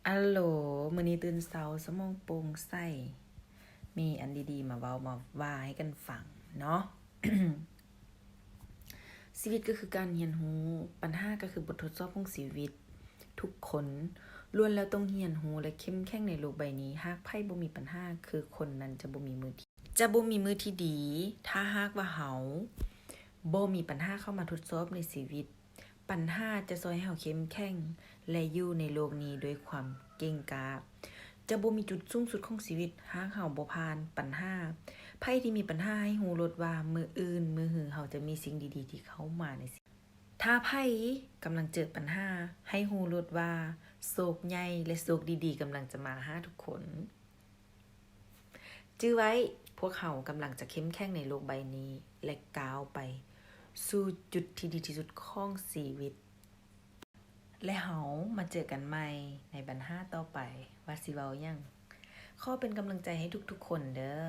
ອາໂຫຼ ມື້ນີ້ຕື່ນເຊົ້າສະໝອງໂປ່ງໃສ ມີອັນດີໆມາເວົ້າມາວ່າໃຫ້ກັນຟັງເນາະ. ຊີວິດກໍຄືການຮຽນຮູ້, ບັນຫາກໍຄືບົດທົດສອບຂອງຊີວິດ. ທຸກຄົນລ້ວນແລ້ວຕ້ອງຮຽນຮູ້ ແລະ ເຂັ້ມແຂງໃນໂລກໃບນີ້. ຫາກໃຜບໍ່ມີບັນຫາ, ຄືຄົນນັ້ນຈະບໍ່ມີມື້ທີ່ ຈະບໍ່ມີມື້ທີ່ດີ. ຖ້າຫາກວ່າເຮົາບໍ່ມີບັນຫາເຂົ້າມາທົດສອບໃນຊີວິດ, ບັນຫາຈະຊ່ອຍໃຫ້ເຮົາເຂັ້ມແຂງ ແລະ ຢູ່ໃນໂລກນີ້ດ້ວຍຄວາມເກັ່ງກ້າ. ຈະບໍ່ມີຈຸດສູງສຸດຂອງຊີວິດ ຫາກເຮົາບໍ່ຜ່ານບັນຫາ. ໃຜທີ່ມີບັນຫາໃຫ້ຮູ້ໂລດວ່າ ມື້ອື່ນ ມື້ຮື ເຮົາຈະມີສິ່ງດີໆທີ່ເຂົ້າມາໃນຊີວິດ. ຖ້າໃຜກຳລັງເຈີບັນຫາ ໃຫ້ຮູ້ໂລດວ່າ ໂຊກໃຫຍ່ ແລະ ໂຊກດີໆກຳລັງຈະມາຫາທຸກຄົນ. ຈື່ໄວ້, ພວກເຮົາກຳລັງຈະເຂັ້ມແຂງໃນໂລກໃບນີ້ ແລະ ກ້າວໄປສູ່ຈຸດທີ່ດີທີ່ສຸດຂອງຊີວິດ. ແລະ ເຮົາມາເຈີກັນໃໝ່ໃນບັນຫາຕໍ່ໄປ ວ່າຊິເວົ້າຫຍັງ. ຂໍເປັນກຳລັງໃຈໃຫ້ທຸກໆຄົນເດີ້.